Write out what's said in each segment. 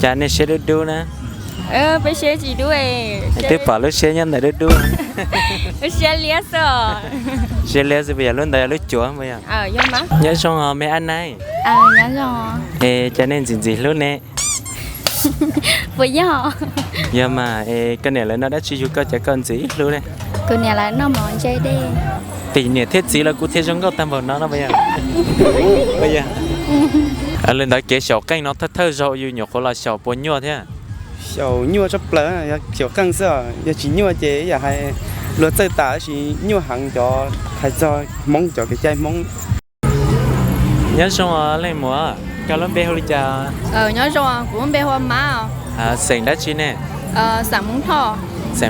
Cas nej siab dub dub na? Twb pom lub siab nyob ntawm dub dub. Siab liab xwb puas yog? Lub ntawd yog lub cuav puas yog? Nyob zoo os me ab naib. Es cas nej ntxim ntxim hlub ne? Puas yog? Yog mas, es koj niam lawv noj dab tsi yug koj cas koj ntxim ib hlub ne? Kuv niam lawv noj mov ntse dej. Tim niam thiab txiv los kuv thiaj zoo nkauj tag npaum no no puas yog? Li ntawd kev xyaum qeej no thawj thawj zaug yus nyuam qhuav los xyaum puas nyuaj thiab? Xyaum nyuaj tshaj plaws, yog xyaum qeej xwb, yog tsis nyuaj ces yam hais luag txawj tas, tab sis nyuaj heev cov hais txog Hmoob cov kev cai Hmoob. Nyob zoo os leej muam, koj lub npe hu li cas? Nyob zoo, kuv lub npe hu ua Mab. Xeem dab tsi ne? Xeem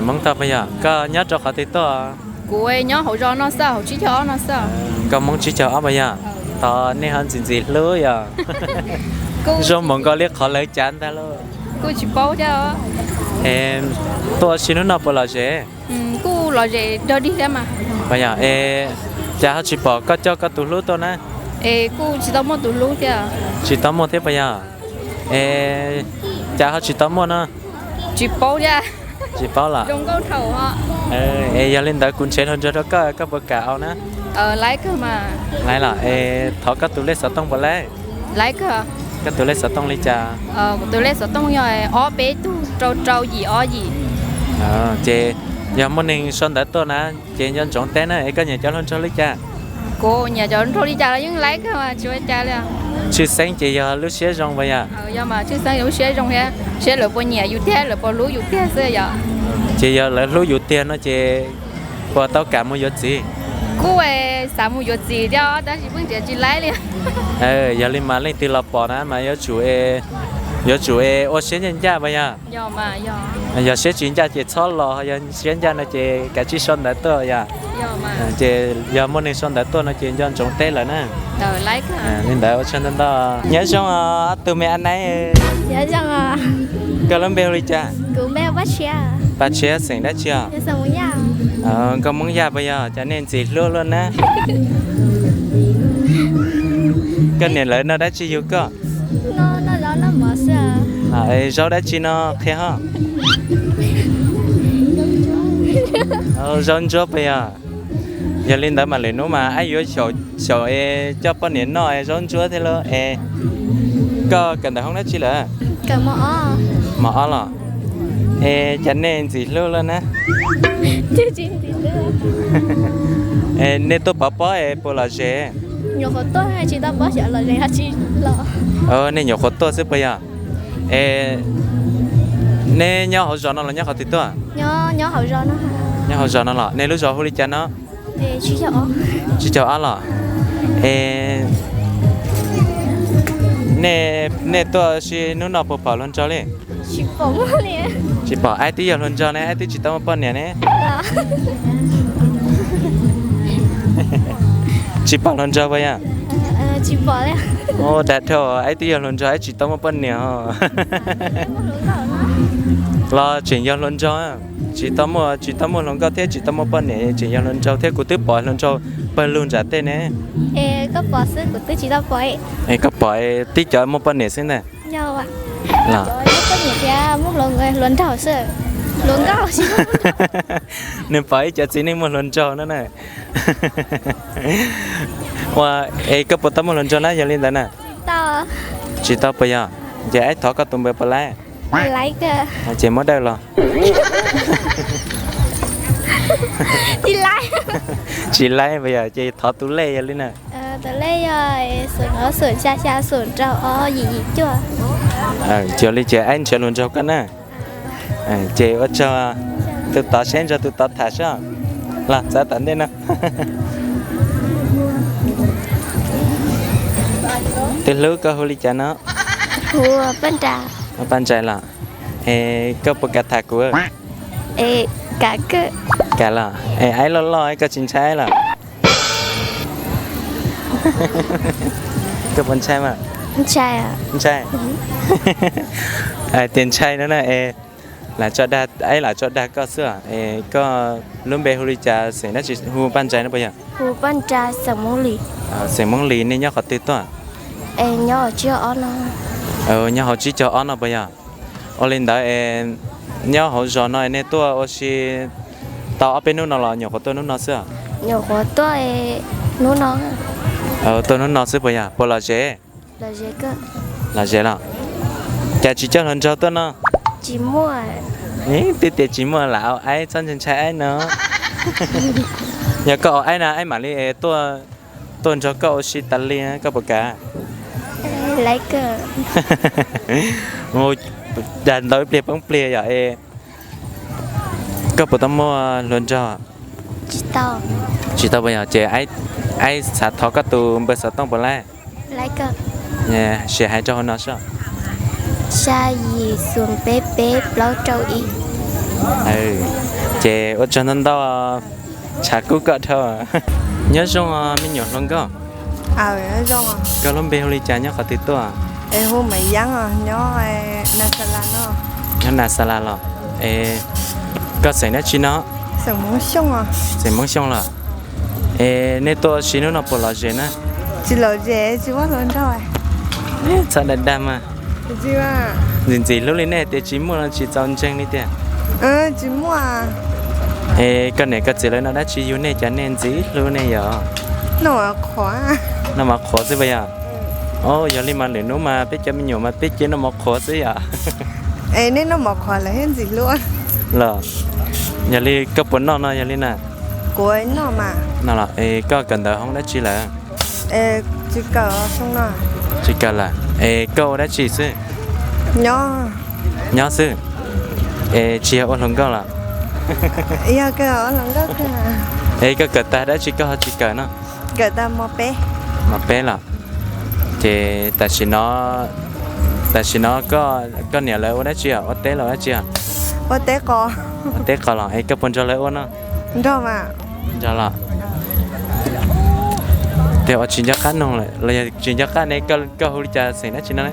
Hmoob Thoj puas yog? Koj nyob rau qhov twg tuaj? Kuv nyob hauv zos no xwb, hauv tsib caug ob no xwb. Nkauj Hmoob tsib caug ob puas yog? Thov nej ho ntxim ntxim hlub yog. Zoo npaum nkaus li qhov lawv cav ntag lauj. Kuj tsis paub thiab. Tuaj ua si hnub no puas lom zem? Kuj lom zem dog dig thiab mas. Puas yog, es cas ho tsis pom koj coj koj tus hlub tuaj na? Es kuj tsis tau muaj tus hlub thiab. Tsis tau muaj thiab puas yog? Es cas ho tsis tau muaj no? Tsis paub thiab. Tsis paub los? Es yog li ntawd kuv nrhiav hluas nraug rau koj, koj puas kam au na? Laiv los, es thov koj tus lej xov tooj puas laiv? Koj tus lej xov tooj li cas? Kuv tus lej xov tooj yog ob peb tug rau rau yim ob yim. Ces yog muaj neeg sau ntawv tuaj na, ces nco ntsoov teb na, es koj nyiam cov hluas nraug li cas? Kuv nyiam cov nraug li cas los yeej laiv kawg mas tsis ua cas li. Tshwj xeeb ces yog lub siab zoo puas yog? Yog mas tshwj xeeb lub siab zoo thiab, saib lawv puas nyiam yus tiag, lawv puas hlub yus tiag xwb yom. Ces yog lawv hlub yus tiag no ces puas tau kam mus yuav txiv? Kuj xav mus yuav txiv thiab tab sis pheej nrhiav tsis laib li. Yog li mas leej twg los pom na mas yuav tsum, yuav tsum ua siab ncaj ncaj puas yog? Yog siab tsis ncaj ces txhob los, yog siab ncaj no ces kav tsij sau ntawv tuaj yom. Ces yog muaj neeg sau ntawv tuaj no ces nco ntsoov teb lawm na. Li ntawd ua tsaug ntau ntau. Nyob zoo ob tug me ab naib. Koj lub npe hu li cas? Paj Tshiab, xeem dab tsi os? Nkauj Hmoob Yaj puas yog? Cas nej ntxim hlub luaj na. Koj niam lawv noj dab tsi yug koj? Zaub dab tsi no qhia ho? Zaub ntsuab puas yog? Yog li ntawd mas lwm hnub mas ab yuav xyaum es coj poj niam noj zaub ntsuab thiab lauj. Es koj kawm ntawv hoob dab tsi lawm? Mos ob los. Es cas nej ntxim hlub luaj na. Nej tuaj pov pob es puas lom zem? Nej nyuam qhuav tuaj xwb puas yog? Es neb nyob hauv zos no los nyob qhov twg tuaj? Nyob hauv zos no los. Nej lub zos hu li cas no? Tsib caug ob los. Es nej tuaj si hnub no puas pom hluas nraug li? Tsis pom, ab twb yog hluas nraug ne, ab twb tsis tau muaj poj niam ne. Tsis pom hluas nraug puas yog? Ua dag dhau, ab twb yog hluas nraug ab tsis tau muaj poj niam. Los tseem yog hluas nraug, tsis tau muaj, tsis tau muaj hluas nkauj thiab tsis tau muaj poj niam, tseem yog hluas nraug thiab, kuv twb pom hluas nraug pawg lug nram tej ne. Koj pom, tib cov muaj poj niam xwb ntag. Los, nws pom ib cov txiv neej muaj hluas nraug no na. Ua, es koj puas tau muaj hluas nraug na yog li ntawd na? Tsis tau puas yog? Ces ab thov koj tus npe puas laib? Ces muab dawj los. Tsis laib puas yog? Ces thov tus lej yog li na. Tus lej yog xoom ob xoom xya xya xoom rau ob yim yim cuaj. Yog li ces ab nrhiav hluas nraug koj na. Ces ua tsaug, tus tod saib ntsoov tus tod tham seb. Los txav tom ntej no. Tus hlub koj hu li cas no? Paj Ntsais los. Es koj puas kam tham kuv? Kam los. Es ab loj loj koj tsis ntshai los? Koj puas ntshai mas? Ntshai. Hais tias ntshai no na es, lam tso dag, ab lam tso dag koj xwb. Es koj lub npe hu li cas, xeem dab tsi, hu Paj Ntsais no puas yog? Xeem Hmoob Lis. Nej nyob qhov twg tuaj? Nyob tsib caug ob no. Nyob hauv tsib caug ob no puas yog? Ua li ntawd es nyob hauv zos no nej tuaj ua si tau ob peb hnub no los nyuam qhuav tuaj hnub no xwb? Tuaj hnub no xwb puas yog? Puas lom zem? Lom zem los? Cas tsis coj hluas nraug tuaj no? Twb tias tsis muaj lam au aib, txhob ntshai ntshai aib no. Yog koj au aib na aib mam li tuaj nrog koj ua si tas li, koj puas kam? Dag ntau ib pliag poob pliag yom. Koj puas tau muaj hluas nraug? Tsis tau puas yog? Ces aib xav thov koj tus npawb xov tooj puas laib? Sim hais rau hauv no soj. Xya yim xoom peb peb plaub rau ib. Ces ua tsaug ntau ntau, tshav kub koj dhau. Nyob zoo me nyuam hluas nkauj. Koj lub npe hu li cas, nyob qhov twg tuaj? Nyob Nas Xas Las los? Es koj xeem dab tsi no? Xeem Hmoob Xyooj los? Es nej tuaj ua si hnub no puas lom zem na? Tsis lom zem, tsis muaj hluas nraug. Txhob dag dag mas. Ntxim ntxim hlub li nej tias tsis muaj no tsis txaus ntseeg li tiag. Es koj niam koj txiv lawv noj dab tsi yug nej cas nej ntxim hlub nej yom? Noj mas qhuav xwb puas yog? Yog li mas lwm hnub mas peb cov me nyuam mas peb cia noj mov qhuav xwb yom? Nej noj mov qhuav lawv thiaj ntxim hlub. Los yog li koj puas noj no yog li na? Kuv noj mas. Noj los es koj kawm ntawv hoob dab tsi lawm? Tsis kawm lawm. Es koj ua dab tsi xwb? Nyob xwb. Es tsis yog ua hluas nkauj los? Es koj kawm tag dab tsi koj ho tsis kawm no? Mos peb los? Ces tam sim no, tam sim no koj niam lawv ua dab tsi os? Ua teb los ua dab tsi os? Ua teb qos los? Es koj puas nrog lawv ua no? Nrog los? Tias ua tsis nco qab nug lawm los yog tsis nco qab ne, koj hu li cas xeem dab tsi no?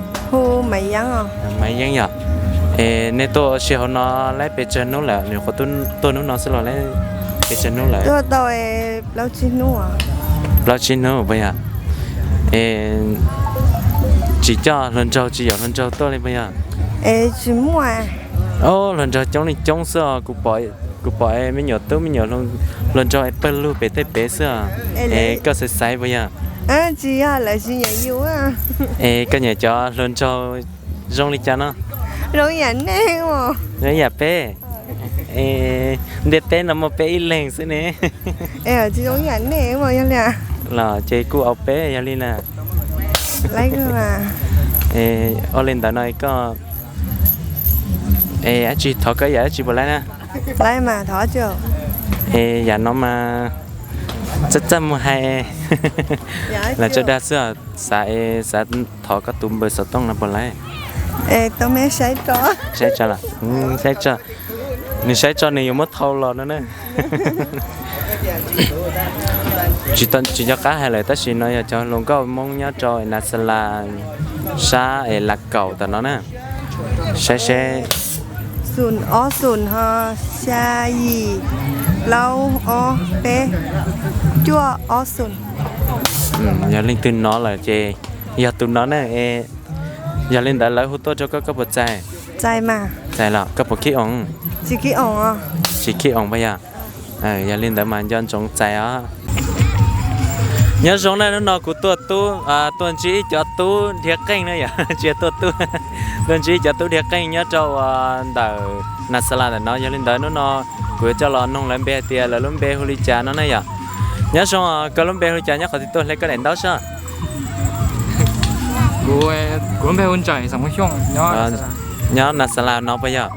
Maiv Yeeb yom. Es nej tuaj ua si hauv no lawm pes tsawg hnub lawm? Nyuam qhuav tuaj hnub no xwb los lawm pes tsawg hnub lawm? Plaub tsib hnub puas yog? Es tsis coj hluas nraug, tsis yaum hluas nraug tuaj li puas yog? Tsis muaj. Ob, hluas nraug coob li coob xwb os. Kuv pom me nyuam tub me nyuam hluas nraug es pawg lug pem tej pem xwb os. Es koj xaiv xaiv puas yog? Tsis yog, lawv tsis nyiam yus. Es koj nyiam cov hluas nraug zoo li cas no? Zoo yam nej. Zoo yam peb. Es ntiaj teb no muaj peb ib leeg xwb ne. Tsis zoo yam nej yog li. Los ces kuj au peb yog li na. Ua li ntawd no koj, es dab tsi thov koj yam dab tsi puas laib na? Es yam no mas txaj txaj muag hais, lam tso dag xwb os. Xav es xav thov koj tus npawb xov tooj no puas laib? Saib tso, nws saib tso nws yuav muab thau los no na. Tsis nco qab hais lawm, tab sis no yog cov hluas nkauj Hmoob nyob rau Nas Xas Las sab es Las Kaum tom no na. Saib seb. Xoom ob xoom ho xya yim plaub ob peb cuaj ob xoom. Yog leej twg no lawm ces yog tus no na. Yog li ntawd lawv hu tuaj rau koj, koj puas txais? Txais los koj puas khib oos? Tsis khib oos puas yog? Yog li ntawd mas nco ntsoov txais os. Nyob zoo na, hnub no kuv tuaj, tuaj ntsib ib cov tub dhia qeej na yom, tsis yog tuaj tub, tuaj ntsib ib cov tub dhia qeej nyob rau ntawm Nas Xas Las ntawm no. Yog li ntawd hnub no kuv yuav coj los noog lawv npe hais tias lawv lub npe hu li cas no na yom. Nyob zoo, koj lub npe hu li cas, nyob qhov twg tuaj, hle koj daim ntaub soj? Kuv lub npe hu Ntsaim, Xeem Xyooj, nyob Nas Xas Las no puas yog?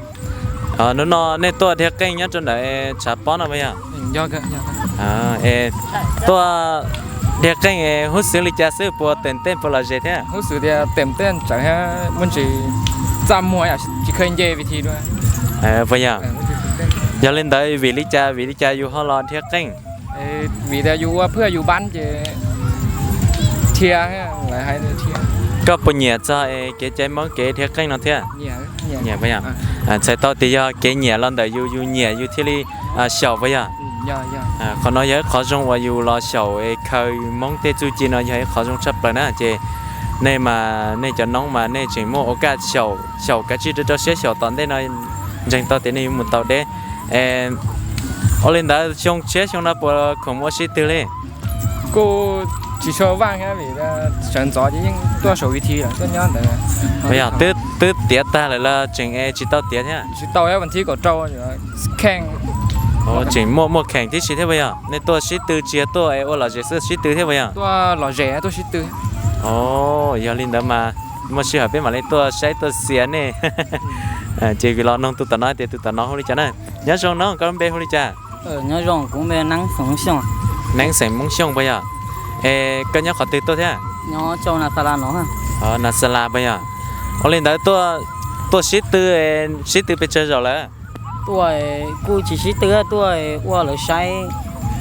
Hnub no nej tuaj dhia qeej nyob rau ntawm tshav pob no puas yog? Tuaj dhia qeej huv xwm li cas xwb, puas teem tej puas lom zem thiab? Puas yog? Yog li ntawd vim li cas, vim li cas yus ho los dhia qeej? Vim tias yus ua phwj yus npab ces dhia. Koj puas nyiam txog kev cai Hmoob kev dhia qeej no thiab? Nyiam puas yog? Txhais tau tias yog kev nyiam los ntawm yus, yus nyiam yus thiaj li xyaum puas yog? Qhov no yog ib qhov zoo uas yus los xyaum es khaws Hmoob tej txuj ci no yog ib qhov zoo tshaj plaws na. Ces Nej mas nej cov noob mas nej tseem muaj ua kaj xyaum, xyaum kav tsij rau rau siab xyaum tom ntej no, ntseeg tau tias nej yuav mus tau deb. Ua li ntawd xyoo tshiab xyoo no puas khoom ua sib tw li? Kuj tsis tshua vaj thiab, sawv ntxov ces yeej tuaj saum vis thi lawm, tuaj nyob ntawd. Yog twb tiav tag lawm los tseem es tsis tau tiav thiab? Tsis tau, ua thib kaum rau kheej. Tseem muaj muaj kheem tib si thiab puas yog? Nej tuaj sib tw tsis yog tuaj es ua lom zem xwb, sib tw thiab puas yog? Tuaj lom zem tuaj sib tw. Yog li ntawd mas muaj sij hawm peb mam li tuaj saib tuaj xias nej. Ces vim los noog tus tom no tias tus tom no hu li cas na. Nyob zoo noob, koj lub npe hu li cas? Nyob zoo, kuv npe Neeb xeem Hmoob Xyooj. Neeb xeem Hmoob Xyooj puas yog? Es koj nyob qhov twg tuaj thiab? Nyob rau Nas Xas Las no. Nas Xas Las puas yog? Ua li ntawd tuaj sib tw, sib tw pes tsawg zaus lawm? Tuaj kuj tsis sib tw, tuaj ua lawv saib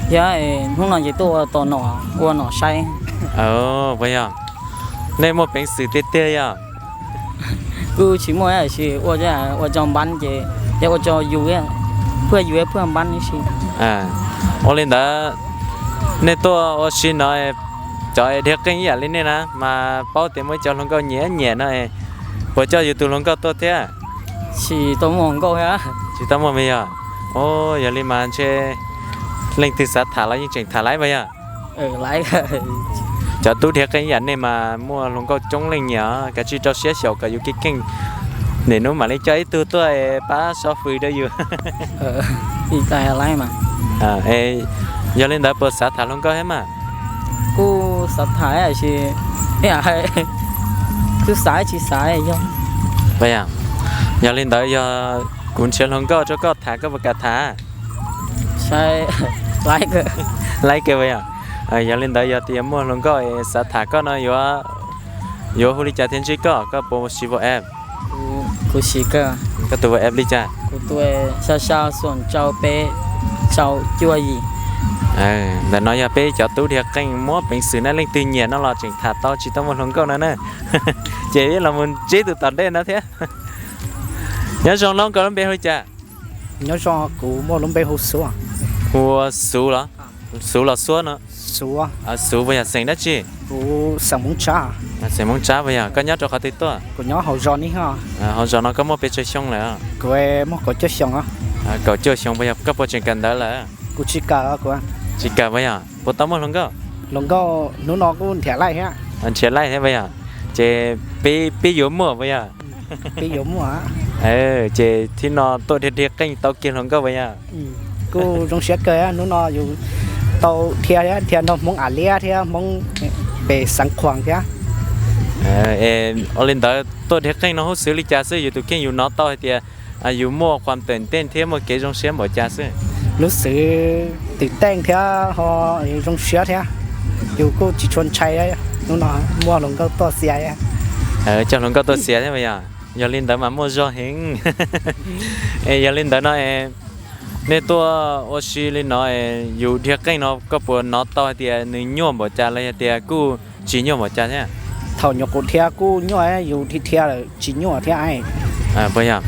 thiab, hnub no ces tuaj ua tos nom, ua nom saib. Puas yog? Nej muaj peev xwm tiag tiag yog? Kuj tsis muaj, tab sis ua, ua tso npab ces yog ua tso yus, phuaj yus phuaj npab ib si. Ua li ntawd nej tuaj ua si no, cov dhia qeej ib yam li nej na mas paub tias muaj ib co hluas nkauj nyiam nyiam no, puas coj yus tus hluas nkauj tuaj thiab? Tsis tau muaj hluas nkauj thiab. Tsis tau muaj puas yog? Yog li mas ntshe leej twg xav tham los yeej tseem tham laib puas yog? Cov tub dhia qeej ib yam nej mas muaj hluas nkauj coob leej nyiam, kav tsij rau siab xyaum kom yus keej keej, nim hnub mam li coj ib tug tuaj pab so fws rau yus. Yog li ntawd puas xav tham hluas nkauj thiab mas? Kuj xav tham, kuj xav tsis xav yog. Yog li ntawd yog kuv nrhiav hluas nkauj rau koj tham koj puas kam tham? Laib kawg puas yog? Yog li ntawd yog tias muaj hluas nkauj xav tham koj no yuav, yuav hu li cas thiaj ntsib koj, koj puas siv Whatsapp? Kuv siv kawg. Koj tus Whatsapp li cas? Kuv tus xya xya xoom rau peb rau cuaj yim. Ntawm no yog peb cov tub dhia qeej muab peev xwm na, leej twg nyiam no los tseem tham tau, tsis tau muaj hluas nkauj no na. Ces los mus ntsib tus tom ntej no thiab. Nyob zoo, koj lub npe hu li cas? Nyob zoo, kuv muaj lub npe hu Xuv. Hu Xuv los? Xuv los Xuab no? Xuv puas yog? Xeem dab tsi? Kuv xeem Hmoob Tsab. Xeem Hmoob Tsab puas yog? Koj nyob rau qhov twg tuaj? Kuv nyob hauv zos ne. Hauv zos no koj muaj pes tsawg xyoo lawm? Kuv muaj kaum cuaj xyoo. Kaum cuaj xyoo puas yog? Koj puas tseem kawm ntawv lawm? Kuv tsis kawm, kuv tsis kawm puas yog? Puas tau muaj hluas nkauj? Hluas nkauj hnub no kuj nrhiav laij thiab. Nrhiav laij thiab puas yog? Ces pib yuav muaj puas yog? Pib yuav muaj. Ces thib no tuaj dhia dhia qeej tau kiag hluas nkauj puas yog? Kuj zoo siab kawg, hnub no yus tau dhia, dhia nrog Hmoob Am Liab thiab Hmoob pem Xeev Khuam thiab. Ua li ntawd tuaj dhia qeej no huv xwv li cas xwb, yus tus kheej yus nov tau hais tias yus muaj qhuas tawm ntej thiab muaj kev zoo siab npaum cas xwb? Lub xwv twm teej thiab ho zoo siab thiab, yus kuj tsis tshua ntshai, hnub no muaj hluas nkauj tuaj xias. Coj hluas nkauj tuaj xias thiab puas yog? Yog li ntawd mas muaj zog heev. Es yog li ntawd no es nej tuaj ua si li no, yus dhia qeej no koj puas nov tau hais tias nws nyuaj npaum cas los yog tias kuj tsis nyuaj npaum cas thiab? Thaum nyuam qhuav dhia kuj nyuaj, yus dhia dhia lawm tsis nyuaj thiab. Puas yog?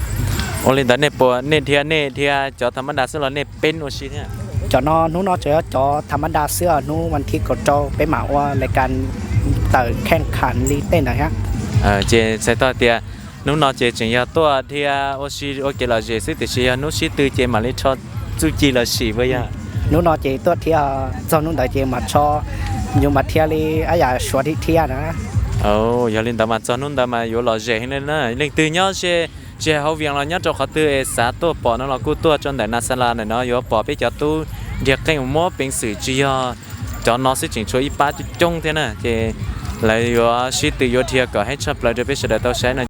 Ua li ntawd nej puas, nej dhia, nej dhia cov tha mab da xwb los nej peb ua si thiab? Cov no hnub no tseem yog cov tha mab da xwb, hnub vas thib kaum rau peb mam ua lais kas tawm kheej kham li tej ntawd thiab. Ces txhais tau tias hnub no ces tseem yog tuaj dhia ua si ua kev lom zem xwb, tiam sis yog hnub sib tw ces mam li rho txuj ci los sim puas yog? Hnub no ces tuaj dhia, txog hnub ntawd ces mam rho, yus mam dhia li ab yam suav dhia na. Yog li ntawd mas txog hnub ntawd mas yuav lom zem heev li na. Leej twg nyob ze, tsis hais hauv Vias los nyob rau qhov twg es xav tuaj pom no los kuj tuaj rau ntawm Nas Xas Las ntawm no yuav pom peb cov tub dhia qeej uas muab peev xwm tsis yog cov no xwb, tseem tshuav ib pab coob coob thiab na. Ces lawv yuav sib tw yuav dhia kom haib tshaj plaws rau peb sawv daws tau saib no.